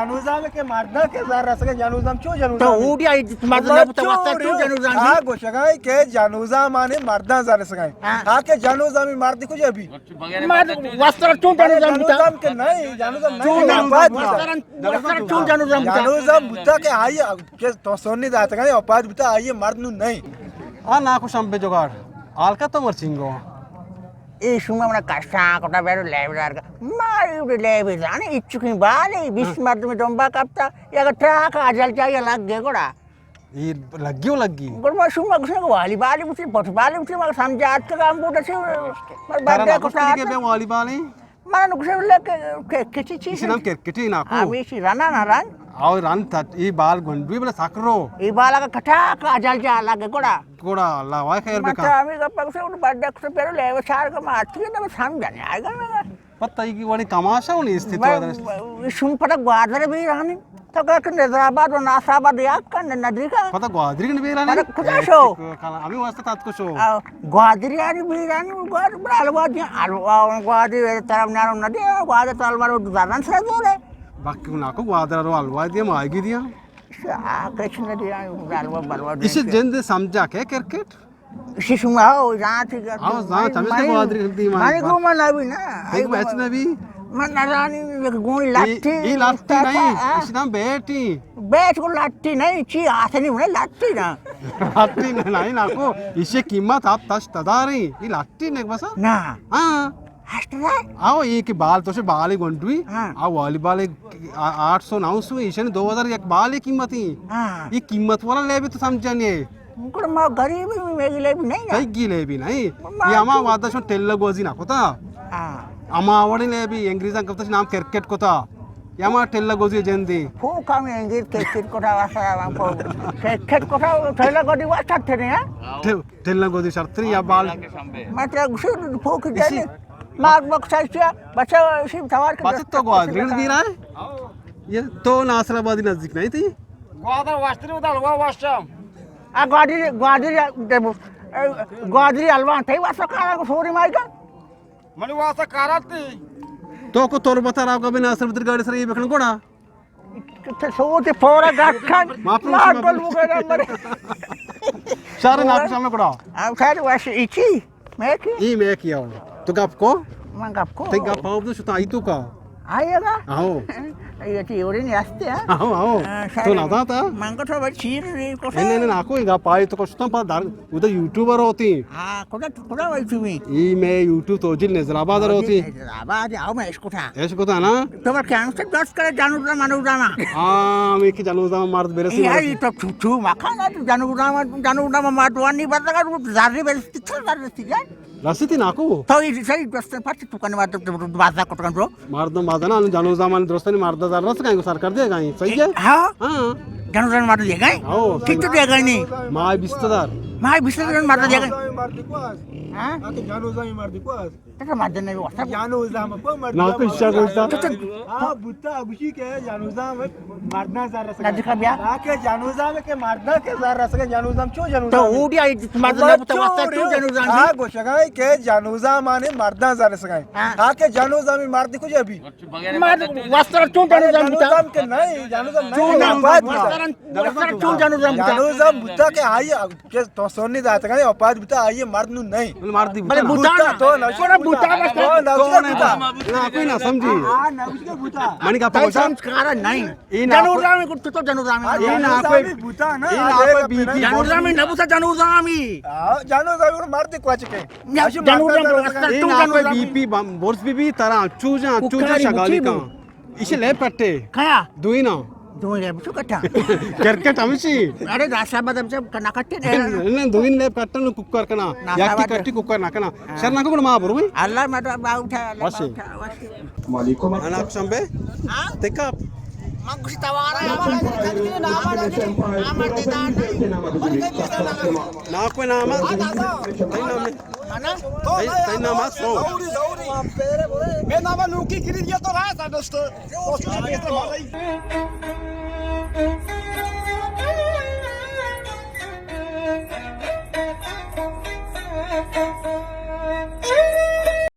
جنوزام کہ مرداں کہ زر رسگا، جنوزام چو جنوزام تو اوڈی آئی مرد نہ بوتا واسطہ تو جنوزام آ گوشگا کہ جنوزام آنے مرداں زر رسگا۔ ہاں۔ آ کہ جنوزامی مرد کجا بی؟ مرد واسطہ چون جنوزام بوتا؟ جنوزام کہ نہیں، جنوزام نہیں، چون آباد بوتا۔ واسطہ چون جنوزام بوتا؟ جنوزام بوتا کہ آئی کہ تو سونی داتگا، آباد بوتا، آئی مرد نو نہیں۔ آ ناکو شمبے جگاڑ، حال کا تو مرچینگو۔ اے شما منا کشان کتا بیرو لیب دار کا۔ ما ایوڑے لیب زانے، اچکیں بالے، بیست مردم دمبا کپتا، یک ٹراک اجل چاہیے لگ گئے گڑا۔ اے لگی و لگی۔ گڑا ما شما گوشنے کہ والی بالی بوتی، پٹ بالی بوتی، ما سمجھات کا ہم بوتا چھ، پر ترا بندے نہ گوشتی کتا کہ بے والی بالی؟ من گوشے بلے کہ، کہ، کہ چی چیز؟ اسی نام کرکٹی ناکو۔ ہمیشی رنا نہ رن۔ آو رن تت، ای بال گنڈوی بلے سکرو۔ ای بال اگر کٹا کا اجل جا لگے گڑا۔ گڑا اللہ وای خیر من بکا۔ تو ہمیں گپا گوشے، ان بڑے کسے پیرو لیو چار کا مارتی ہے، نہ سمجھنے آئے گا میں۔ پتہ ہی کہ وڑی تماشا ہونی استی تو ادرس۔ شم پتہ گوادر بھی رانی۔ تو کہ نظر آباد و ناصر آباد یاد کن، ندی کا۔ پتہ گوادری کن بیرانی؟ پتہ کجا شو؟ ہمیں واسطہ تات کو شو۔ آ، گوادری آنی بیرانی، گوادر بڑا الوا دیا، الوا، گوادری طرف نارو ندی، گوادر طرف بارو زرن سے دور ہے۔ باقی ناکو گوادر رو الوا دیا، ماہی دیا۔ آ، کچھ ندی، الوا بلوا دیا۔ اسے جند سمجھا کہ کرکٹ؟ ششما ہو، زانت گر۔ ہاں، زانت، ہمیشہ گوادری ہندی مان۔ مانی کو من نبی نا۔ ایک میچ نبی۔ من نزانی، یک گونی لاٹھی۔ ای لاٹھی نہیں، اس نام بیٹی۔ بیٹ کو لاٹھی نہیں، چی آسنی ہونے لاٹھی نا۔ لاٹھی نہیں، نہیں، نا کو، اسے قیمت آپ تش تداری، ای لاٹھی نہیں بس۔ نا۔ ہاں۔ ہشت ہزار؟ آو، یہ کہ بال تو سے بال ہی گنڈوی۔ ہاں۔ آ والی بال ایک آ-، آٹھ سو، نو سو، ایشن دو ہزار یک بال ہی قیمت ہی۔ ہاں۔ یہ قیمت والا لے بھی تو سمجھا نہیں ہے۔ گڑا ما غریب ہی، میگی لے بھی نہیں نا۔ تئی گی لے بھی نہیں۔ ما یہ ہما تو وعدہ شو ٹیلا گوزی نہ کتا۔ ہاں۔ ہما وڑی لے بھی انگریزاں کتا نام کرکٹ کتا۔ یہ ہما ٹیلا گوزی جندی۔ پھو کام انگریز کرکٹ کتا واسا، کرکٹ کتا ٹیلا گوزی واسا تھے نہیں، ہاں؟ ٹھیک۔ ٹیلنا گودی شرتری یا بال۔ مطلب، گوشی پھوک جنی۔ مار مکسا چیا، بچہ اسی توار کے بچہ تو گوادری دی رہا ہے؟ یہ تو ناصر آبادی نزدیک نہیں تھی؟ گوادر واشتری ادھر ہوا واشم۔ آ گوادری، گوادری، گوادری الوان تھی واسا کارا کو سوری مائی کا؟ منی واسا کارا تھی۔ تو کو تربت را کبھی ناصر بدر گاڑی سر یہ بکن گوڑا؟ تو سوت پورا گٹ کن۔ ما گل وغیرہ مرے۔ شہر ناکو شامل کڑا۔ آ، شہر واش ایچی۔ میں کی؟ ای میں کی آؤ۔ تو گپ کو؟ من گپ کو۔ تے گپ آؤ تو شتا آئی تو کا؟ آئے گا؟ آؤ۔ یہ تی اوری نہیں ہستے، ہاں؟ آؤ، آؤ۔ ہاں، تو نہ داتا؟ من کو تو بس چیر نہیں کو۔ نہیں، نہیں، ناکو، گپ آئی تو کو شتا پا دار۔ او تو یوٹیوبر ہوتی۔ ہاں، کجا، کجا وای تو می؟ ای می یوٹیوب تو جیل نظر آباد رو ہوتی۔ نظر آباد، آؤ میں اشکتا۔ اشکتا نا؟ تو بس کیا سے دوست کرے جانو دا منو دا ما۔ ہاں، میں کہ جانو دا مرد برسی۔ یار، یہ تو چھو چھو مکان ہے، تو جانو دا، جانو دا مرد وانی بس لگا، تو زاری برسی، چل زاری برسی جان۔ رسی تی ناکو؟ تو یہ صحیح دوست پاس تو کنے بات تو بازا کٹکن تو۔ مردم بازا نا، جنو زمان درستانی مرد زر رس گئے، سر کر دے گئے، صحیح ہے؟ ہاں۔ ہاں۔ جنو زمان مرد دے گئے؟ ہاں۔ کتنے دے گئے نہیں؟ ماہ بیست ہزار۔ ماہ بیست ہزار مرد دے گئے؟ ہاں؟ جنو زمان مرد کو۔ تو مرد نہیں ہوا۔ جنو زمان کو مرد۔ نا تو اشار ہوتا۔ ہاں، بوتا، گوشی کہ جنوزام مرداں زر رسگا۔ نزدیک بیا۔ آ کہ جنوزام کہ مرداں کہ زر رسگا، جنوزام چو جنوزام؟ تو اوڈیا مرد نہ بوتا واسطہ تو جنوزام۔ آ گوشگا کہ جنوزام آنے مرداں زر رسگا۔ ہاں۔ آ کہ جنوزام مرد کجا بی؟ مرد واسطہ چون جنوزام بوتا؟ جنوزام کہ نہیں، جنوزام نہیں، چون آباد بوتا۔ واسطہ چون جنوزام بوتا؟ جنوزام بوتا کہ آئی کہ تو سونی داتگا، آباد بوتا، آئی مرد نو نہیں۔ مرد بوتا۔ بلے بوتا بوتا نا۔ تو نہ بوتا۔ بوتا بس۔ تو نہ بوتا۔ نہ، کوئی نہ سمجھی۔ ہاں، نہ بوتا۔ منی گپ تو سمجھکارا نہیں۔ اے نا جنوزامی کو تو جنوزامی۔ اے نا کوئی بوتا نا۔ اے نا کوئی بی پی۔ جنوزامی نہ بوتا جنوزامی۔ ہاں، جنوزامی کو مرد کو اچ کے۔ جنوزامی کو اچ کے۔ اے نا کوئی بی پی بورس بی بی ترا چوجا چوجا شگالی کا۔ ایشی لیب کٹے۔ کیا؟ دوئی نا۔ دوئی لیب چو کٹا۔ کرکٹ ہمیشی۔ ارے داسا بدم سے کنا کٹے نے۔ نہ، دوئی لیب کٹن کوکر کنا۔ یا کی کٹی کوکر نہ کنا۔ شر نہ کو ما برو۔ اللہ مدد باو تھا، اللہ باو تھا۔ وعلیکم السلام۔ انا شمبے؟ ہاں؟ تکا؟ من کچھ توارا ہے، ہمارا نام ہے، نام ہے دیدار نہیں۔ نا کوئی نام ہے؟ ہاں، دادا۔ تئی نام ہے؟ انا؟ تئی، تئی نام ہے؟ سو۔ زوری، زوری۔ میرا نام ہے نوکی گری، یہ تو رہا تھا دوستو۔ دوستو سے کہتے ہیں،